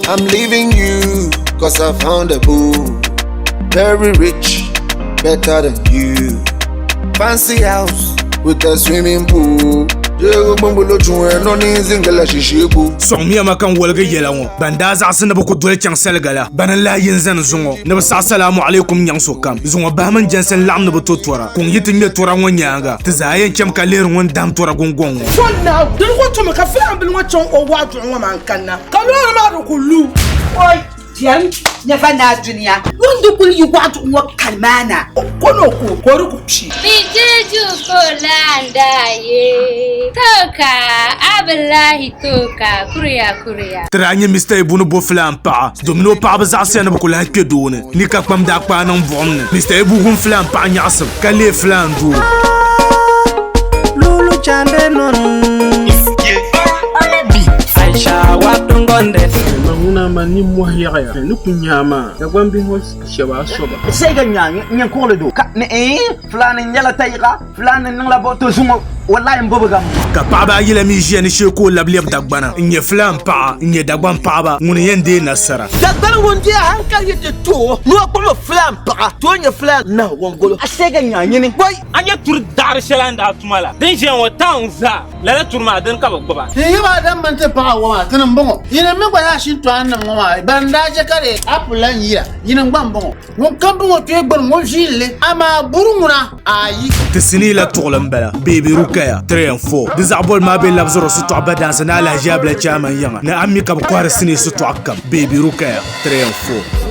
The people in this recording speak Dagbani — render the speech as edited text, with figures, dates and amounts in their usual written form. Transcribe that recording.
I'm leaving you, cause I found a boo. Very rich, better than you. Fancy house with a swimming pool. Sɔŋmiya ma ka n woligi yɛla ŋɔ. Ban daa zaɣisi ni bɛ ku doli chaŋ saliga la, bana n-lahi yi n-zani zuŋɔ ni bɛ saɣi salaamu alaikum nyaŋ sokam. Zuŋɔ bahi mini jɛnsi n-laɣim ni bɛ to tɔra. Kuŋ yi ti ŋme tɔra ŋɔ nyaaŋa, ti zaa yɛn chami ka lihiri ŋun dahim tɔra guŋgɔŋ ŋɔ. Fo Naa, dini ku tumi ka filaanbili ŋɔ chaŋ o waɣa duɣu ŋɔ maa n-kanna, ka loori maa di ku lu. Oi, viɛlim nyɛva naa dunia. Ŋun di kuli yi waɣa duɣu ŋɔ kani maa na, o ko ni o ku ka o di ku kpi. Bijeju kolanda ye toka Abdullahi toka kuriya kuriya. Ti daa nyɛ Mister Ibu ni bo filaan paɣa domin o paɣaba zaɣisiya ni bɛ ku lahi kpe doo ni ni ka kpam daa kpaai niŋ buɣim ni. Mister Ibu wum filaan paɣa nyaɣisim ka leei filaan doo. Lulu chande non Aisha watungonde Ma ŋuna man nimmohi yaɣiya ni ku nya a maa, Dagbaŋ bihi ŋɔ shɛba a soba. Sai ka nya nyɛ kuɣili do ka ni ee fulani nyɛla tayiga fulani niŋla bo to zuŋɔ wallahi n bobiga m. Ka paɣaba ayi la mi ʒiya ni shee ka o labi lɛbi Dagbana n-nyɛ Fulaan paɣa n-nyɛ Dagbaŋ paɣaba ŋuni yɛn deei nasara. Dagbani ŋun deei hankali yi ti to o ni o kpuɣimi Fulaan paɣa to o nyɛ Fulaan nahu wɔngolo. A sai ka nya nyini. Bɔi! A nya turi daɣiri shɛli a ni daa tuma la din ʒiya ŋɔ town zaa, lala turi maa dini ka bɛ gbuba. Ti yi maa din mini ti paɣa ŋɔ maa tinim m-bɔŋɔ. Yinim mi gba zaa shintɔɣinnim ŋɔ maa ban daa je ka di apple la n-yira, yinim gba m-bɔŋɔ. Ŋun kam bɔŋɔ kpee gbuni ŋun viili li, amaa buri ŋuna, ayi. Ti sinii la tuɣili m-bala, Baby Rukaya, 3 and 4. Di zaɣ boli maa be labisiri sitɔɣu badaansi ni alahiʒiabila chairman yiŋa ni a mi ka bɛ kɔhiri sinii sitɔɣu kam, Baby Rukaya, 3 and 4.